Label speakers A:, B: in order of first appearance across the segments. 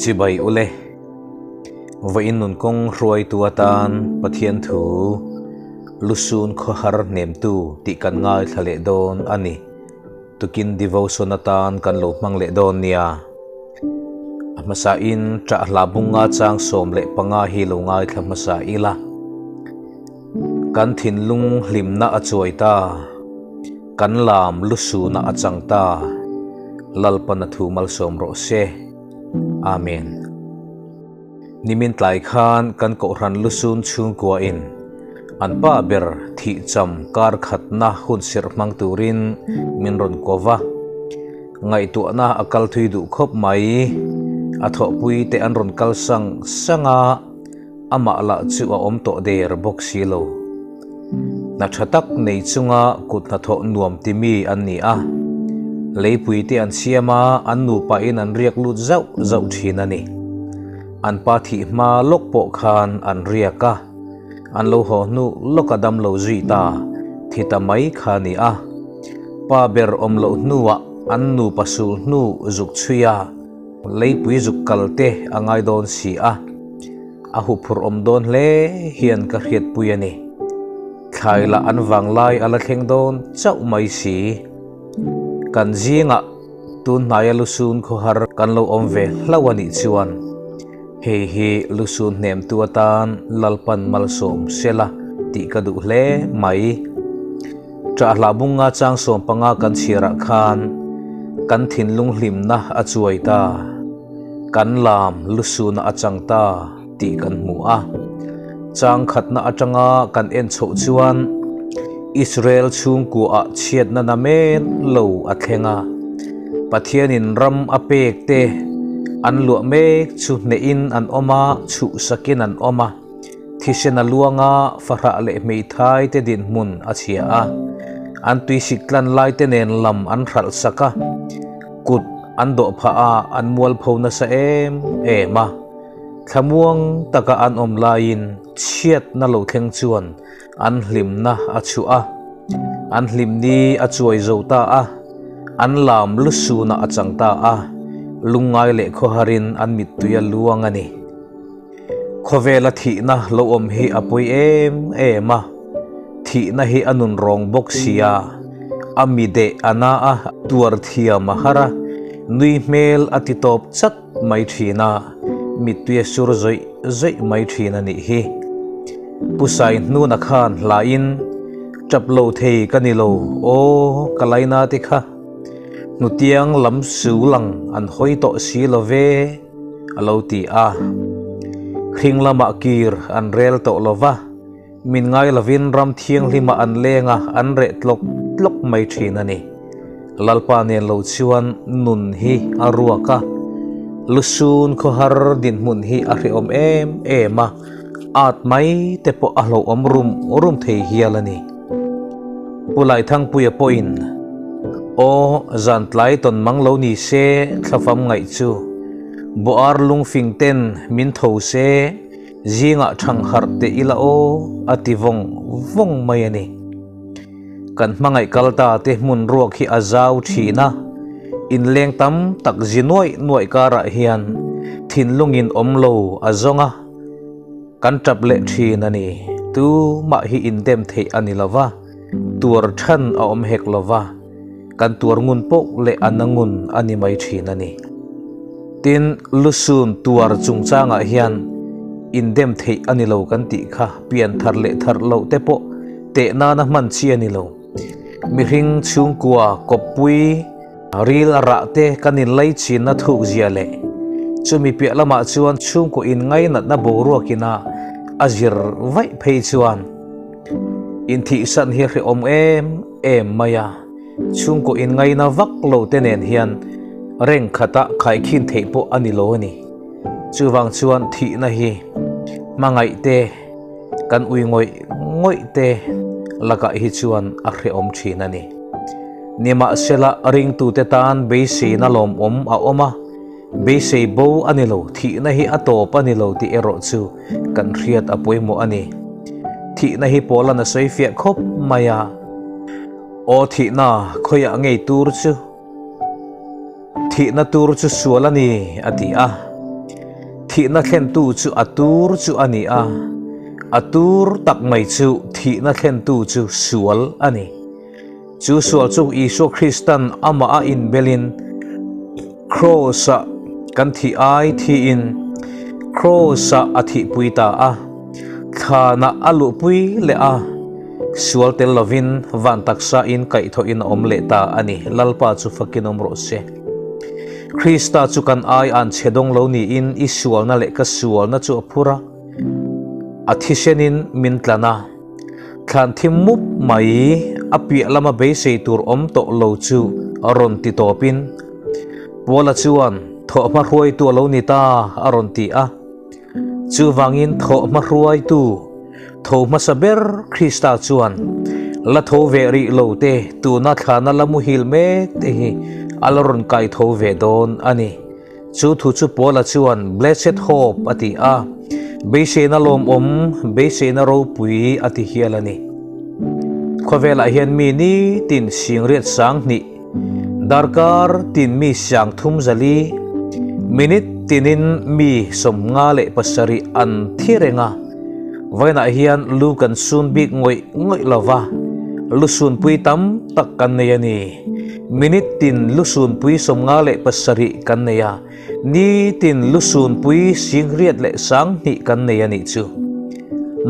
A: Chibai ule. Vawiin nun kawng hruaitu atan Pathian thu lusun khawhar hnemtu tih kan ngaithla leh dawn a ni. Tukin devotion atan kan lo hmang leh dawn nia. A hmasain ṭah hla bunga chang 15 hi lo ngaithla hmasa ila. Kan thinlung hlimna a chuai ta, kan lam lusuna a chang ta, Lalpan a thu malsawm rawh se. Amen. Nimin tlai khan kan Kohhran lusun chhungkuain an pa ber thihcham kar khatna hun serh hmang turin min rawn ko va. Ngaihtuahna a kal thui duh khawp mai. A thawhpui te an rawn kal sang sang a. Amah lah chu a awm tawh der bawk si lo. Hna tha tak nei chunga kut hnathawh nuam ti mi an ni a. Leipui te an siam a, an nupain an riak lut zauh zauh thin a ni. An pa thih hma lawk pawh khan an riak a, an lo haw hnu lawk a dam lo zui ta thi ta mai kha a ni a. Pa ber awm loh hnuah an nupa sul hnu zuk chhui a. Leipui zuk kal te a ngai dawn si a, a huphurh awm dawn hle hian ka hriatpui a ni. Thlai lah an vang lai a la thleng dawn chauh mai si. Kan zingah tun hnaia lusun khawhar kan lo awm ve hlauh a nih chuan hei hi lusun hnemtu atan Lalpan malsawm sela tih ka duh hle mai. Ṭahhlah bunga chang 15 kan chhiarah khan kan thinlung hlimna a chuai ta, kan lam lusuna a chang ta tih kan hmu a. Chang khatna aṭanga kan en chhoh chuan Israel chhungkuaah chhiatna namen lo a thleng a, Pathianin ram a pek te an luah mek chu hnehin an awm a, chhuhsakin an awm a. Thisen a luang a, fahrah leh hmeithai te dinhmun a chhia a, an tuisik tlan lai te nen lam an hralh sak a, kut an dawh phah a, an mualpho nasa em em a. Thlamuang taka an awm laiin chhiatna lo thleng chuan an hlimna a chhuah a, an hlimni a chuai zo ta a, an lam lusunah a chang ta a, lungngai leh khawharin an mittui a luang a ni. Khawvela thihna lo awm hi a pawi em em a, thihna hi a nun rawng bawk sia, a mi deh a na a, tuar thiam a har a, nui hmel a ti tawp chat mai thin a, mittui a sur zawih zawih mai thin a nih hi. Pu Sai hnuna khan hlain, Tap lo thei ka ni lo, aw ka laina te kha, hnutiang lam su lang an hawi tawh si lo ve. a lo ti a. Hring lamah kir an rel tawh lo va, min ngai lovin ram thianghlimah an leng a, an reh tlawk tlawk mai thin a ni. Lalpa nen lo chuan nun hi a ruak a, lusun khawhar dinhmun hi a hrehawm em em a, at mai te pawh a hlauhawm rum rum thei hial a ni. Pu Laithangpuia pawhin, Aw, zan tlai tawn mang lo ni se thlafam ngaih chu. Bawhar lungfing ten min tho se, zingah thang harh teh ila aw, a ti vawng vawng mai a ni. Kan hmangaih kal ta te hmun ruak hi a zau thin a, inleng tam tak zi nuaih nuaih karah hian thinlungin awm lo a zawng a, Kan tap leh thin a ni. Tu mah hi indem theih a ni lo va, tuar than a awm hek lo va, kan tuar ngun poh leh a na ngun a ni mai thin a ni. Tin, lusun tuar chungchangah hian indem theih a ni lo kan tih kha pian thar leh thar loh te pawh teh nana hman chi a ni lo. Mihring chhungkua kawppui Ril a rah te kan inlai chinna thuk zia leh chumi piah lamah chuan chhungkaw inngainatna boruak ina a zir vaih phei chuan inthihsan hi hrehawm em em mai a, chhungkaw inngaina vak lo te nen hian reng khata khaikhin theih pawh a ni lo a ni. Chuvang chuan thihna hi hmangaih te kan ui ngawih ngawih te lakah hi chuan a hrehawm thin a ni. Nimahsela, ringtute tan beiseina lawmawm a awm a, beisei bo a ni lo, thihna hi a tawp a ni lo tih erawh chu kan hriat a pawimawh a ni. Thihna hi Paula'n a sawi fiah khawp mai a, Aw thihna, khawiah ngei tur chu? Thihna tur chu sual a ni, a ti a. Thihna thlentu chu a tur chu a ni a, a tur tak mai chu thihna thlentu chu sual a ni. Chu sual chu Isua Kristan amah a inbelin Kraws-ah kan thih ai thiin Kraws-ah a thihpui ta a, thlanah a luhpui leh a, sual tel lovin van taksa in kaihthawhin a awm leh ta a ni. Lalpa chu fakin awm rawh se. Krista chu kan ai an chhe dawng lo niin i sualna leh ka sualna chu a phur a, a thisenin min tlan a. Thlan thim mup mai a piah lama beisei tur awm tawh lo chu a rawn ti tawpin Paula chuan thawhhma hruaitu a lo ni ta a rawn ti a. Chuvangin thawhhma hruaitu tho hmasa ber Krista chuan la tho ve rih lo te tuna thlana la muhil mek te hi a la rawn kai tho ve dawn a ni. Chu thu chu Paula chuan Blessed Hope a ti a, beiseina lawmawm, beiseina ropui a ti hial a ni. Khawvelah hian mi nitin singriat 2000, darkar tin mi 3400, minute tinin mi 57 an thi reng a. Vawiinah hian lu kan sun bik ngawih ngawih lo va, lu sunpui tam tak kan nei a ni. Minute tin lu sunpui 57 kan nei a, ni tin lu sunpui 20 20 kan nei a nih chu.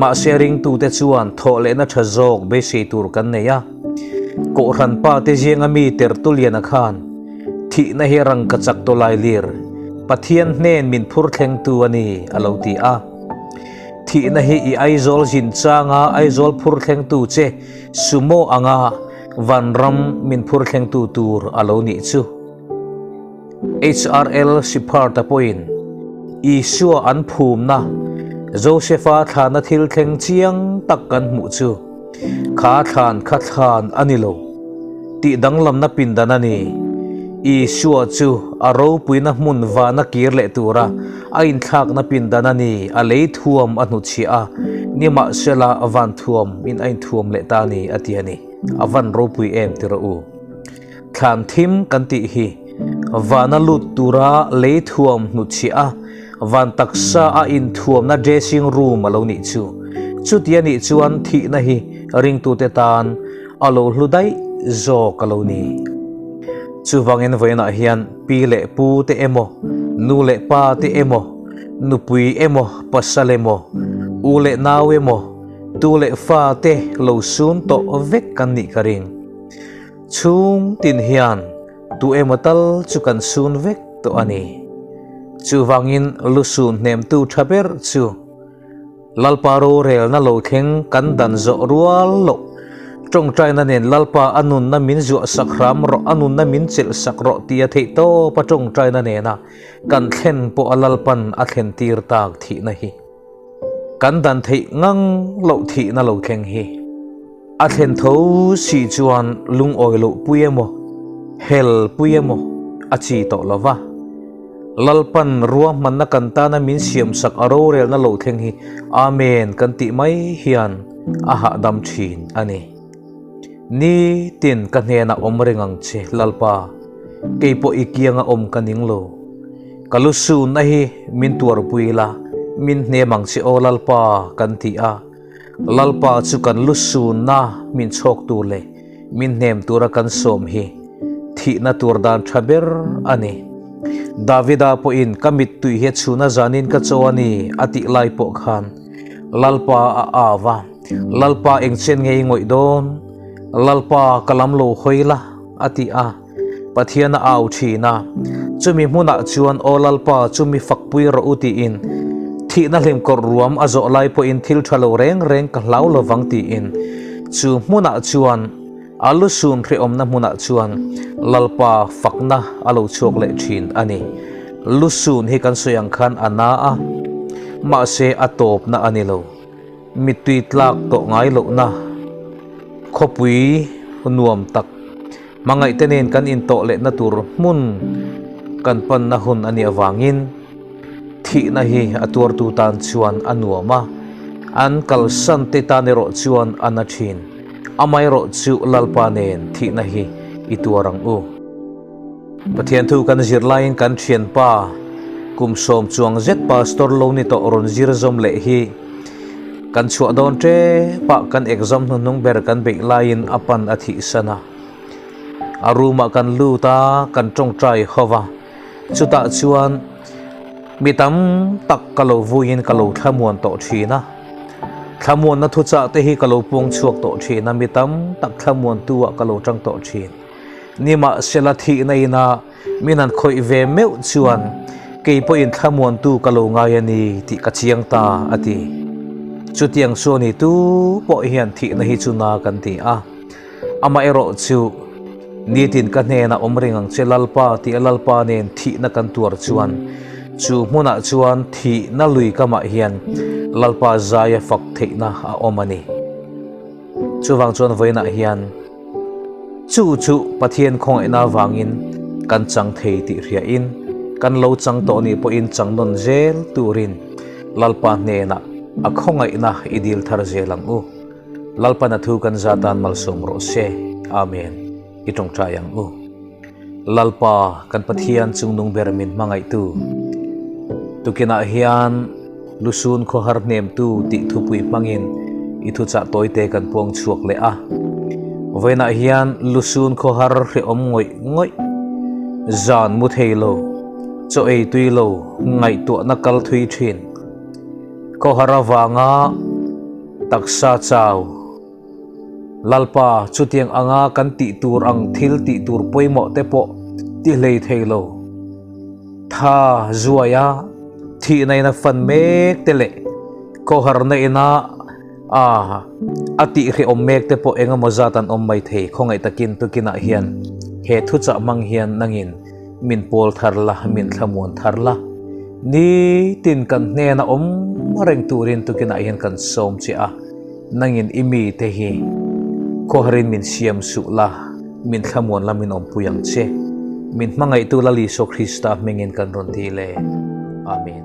A: Mahse ringtute chuan thawh lehna tha zawk beisei tur kan nei a. Kohhran pa te zinga mi Tertullian-a khan thihna hi rangkachak tawlai lir Pathian hnen min phur thlengtu a ni a lo ti a. Thihna hi i Aizawl zin changa Aizawl phur thlengtu che sumo anga vanram min phur thlengtu tur a lo nih chu. HRL Siphart-a pawhin Isua an phumna Joseph-a thlana thil thleng chiang tak kan hmuh chu kha thlan kha thlan a ni lo tih danglamna pindan a ni. Isua chu a ropuina hmun vana kir leh tura a inthlakna pindan a ni, a lei thuam a hnuchhiah a, nimahsela van thuam in a inthuam leh ta a ni a ti a ni. A van ropui em ti rawh u. Thlan thim kan tih hi vana lut tura lei thuam hnuchhiah a, van taksa a inthuamna dressing room a lo nih chu. Chuti a nih chuan thihna hi ringtute tan a lo hlu daih zawk a lo ni. Chuvangin vawiinah hian pi leh pu te emaw, nu leh pa te emaw, nupui emaw, pasal emaw, u leh nau emaw, tu leh fa te lo sun tawh vek kan nih ka ring. Chhung tin hian tu emaw tal chu kan sun vek tawh a ni. Chuvangin lu sun hnemtu tha ber chu Lalpa rorelna lo thleng kan dan zawh rual loh. Tawngtaina nen Lalpa a nunna min zuah sak hram rawh, a nunna min chelh sak rawh tia theih tawpa tawngtaina nena kan thlen pawh a Lalpan a thlen tir tak thihna hi. Kan dan theih ngang loh thihna lo thleng hi. A thlen tho si chuan lungawi loh pui emaw, hel pui emaw a chi tawh lo va. Lalpan ruahmanna kan tana min siamsak a rorelna lo thleng hi Amen kan tih mai hian a hahdam thin a ni. Ni tin ka hnenah awm reng ang che Lalpa, kei pawh i kianga awm ka ning lo. Ka lu sunna hi min tuarpui la, min hnem ang che aw Lalpa kan ti a. Lalpa chu kan lu sunna min chhawk tur leh min hnem tura kan sawm hi thihna tur dan tha ber a ni. Davida pawhin ka mittui hi a chhuna zanin ka chaw a ni a tih lai pawh khan Lalpa a au a, Lalpa engchen nge i ngawih dawn? Lalpa ka lam lo hawi la a ti a, Pathian a au thin a. Chumi hmunah chuan Aw Lalpa chumi fakpui rawh u tiin thihna hlimkawrh ruam a zawh lai pawhin thil tha lo reng reng ka hlau lovang tiin chu hmunah chuan a lu sun hrehawmna hmunah chuan Lalpa fakna a lo chhuak leh thin a ni. Lu sun hi kan sawi ang khan a na a, mahse a tawpna a ni lo. Mittui tlak tawh ngai lohna khawpui nuam tak hmangaihte nen kan intawh lehna tur hmun kan panna hun a nih avangin thihna hi a tuartu tan chuan a nuam a, an kalsan te tan erawh chuan a na thin. Amaherawh chu Lalpa nen thihna hi i tuar ang u. Pathian thu kan zir laiin kan thianpa. Kum sawm chuang zet pastor lo ni tawh rawn zir zawm leh hi kan chhuah dawn tep ah kan exam hnuhnung ber kan beih laiin a pan a thih san a. A room ah kan lut a, kan tawngtai ho va, chutah chuan mi tam tak ka lo vuiin ka lo thlamuan tawh thin a. Thlamuanna thuchah te hi ka lo puang chhuak tawh thin a, mi tam tak thlamuantu ah ka lo tang tawh thin. Nimahsela thihna ina Min han khawih ve meuh chuan kei pawhin thlamuantu ka lo ngai a ni tih ka chiang ta, a ti. Chutiang chu a ni tu pawh hian thihna hi chu na kan ti a. Amaherawh chu nitin ka hnenah awm reng ang che Lalpa tih a Lalpa nen thihna kan tuar chuan chu hmunah chuan thihna lui kamah hian Lalpa zaia fak theihna a awm a ni. Chuvang chuan vawiinah hian chu chu Pathian khawngaihna avangin kan chang thei tih hriain kan lo chang tawh nih pawhin chang nawn zel turin Lalpa hnenah a khawngaihna i dil thar zel ang u. Lalpan a thu kan zatan malsawm rawh se. Amen. I tawngtai ang u. Lalpa, kan Pathian chungnung ber min hmangaihtu, tukinah hian lusun khawhar hnemtu tih thupui hmangin i thuchah tawite kan puang chhuak leh a. Vawiinah hian lusun khawhar hrehawm ngawih ngawih, zan mu thei lo, chaw ei tui lo, ngaihtuahna kal thui thin, khawhar avanga taksa chau, Lalpa, chutiang anga kan tih tur ang thil tih tur pawimawh te pawh ti hlei thei lo. Tha zuai a, thihna ina fan mek te leh khawharna ina a a tih hrehawm mek te pawh engemaw zat an awm mai thei. Khawngaih takin tukinah hian he thuchah hmang hian nangin min pawl thar la, min thlamuan thar la. Nitin kan hnena awm reng turin tukinah hian kan sawm che a. Nangin i mite hi khawharin min siam suh la, min thlamuan la min awmpui ang che. Min hmangaihtu Lal Isua Krista hmingin kan rawn dil e. Amen.